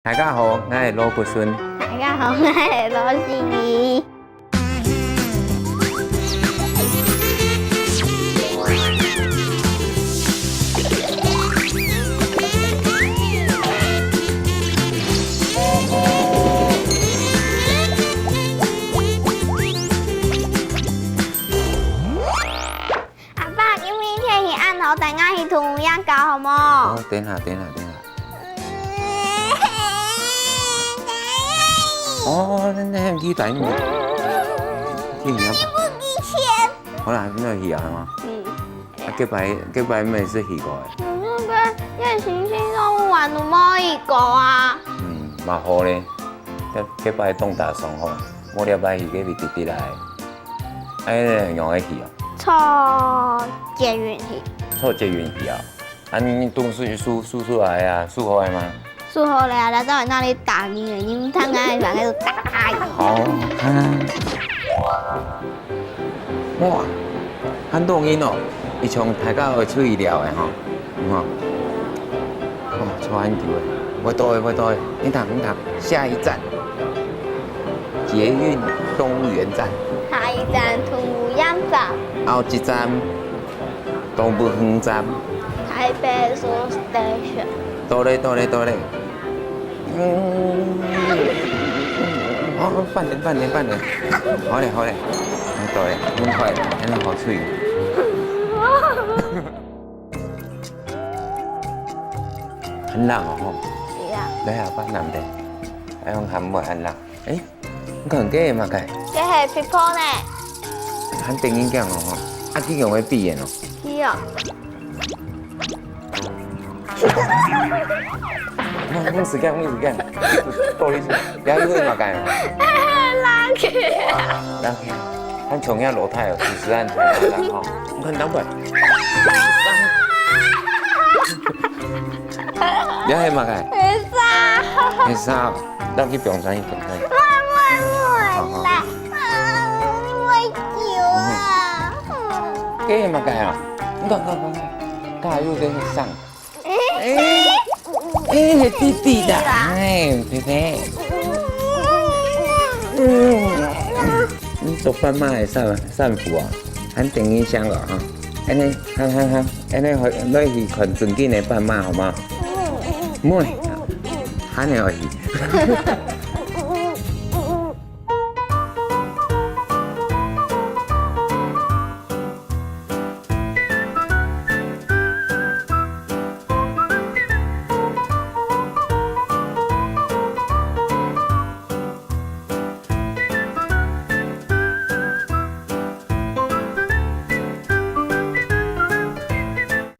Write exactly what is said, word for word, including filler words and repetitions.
大家好，𠊎係羅國順。大家好，𠊎係羅心怡。阿爸，今晡日天氣恁好，帶𠊎去動物園搞好無？哦，等下，等下，等下。 哦，恁樣很期待呢。去啊。你不給錢。好啦，恁樣去啊，係無？嗯。啊，這擺，這擺毋係去過誒。可是該，該行星動物園都無去過啊。嗯，嘛好咧。這，這擺當打爽吼，無這擺去該位直直來。哎，仰會去啊？坐捷運去。坐捷運去啊？ 啊，你東西收，收出來啊，收好了嗎？收好了啊，來到那裡打你，你們看看，把那個打你。好看。哇，很多人哦，一場大家會出去尞的吼，有無？哦，坐很久了，會到的，會到的，你等，你等，下一站，捷運東園站。下一站，動物園站。後一站， 動物園站。台北車站。到咧，到咧，到咧。嗯，好，慢點，慢點，慢點。好咧，好咧。到咧，恁快，恁好吹。很冷哦，吼。係啊。來啊，放冷的。哎，用寒帽很冷。哎， 你看，這係麼个？這係hippo呢。還得人驚哦，吼。啊，佢用个鼻炎哦。係哦。啊，用時間，用時間。不好意思，這係麼个？Lucky。Lucky，還像遐老太哦，主持人像遐人吼。你看，等會。這係麼个？係蛇。係蛇哦。 咱去放生，去放生。喂，喂，喂，好，好。來，啊，我救啊！嗯。這係麼个啊？你看，看，看，看，它還有在那上。欸，欸，欸，弟弟的，弟弟啦。欸，弟弟。嗯，你做斑馬的散，散步啊？ 還等一下了哈。恁呢，好，好，好，恁呢，來去看正經个斑馬，好嗎？嗯。毋會，還會去。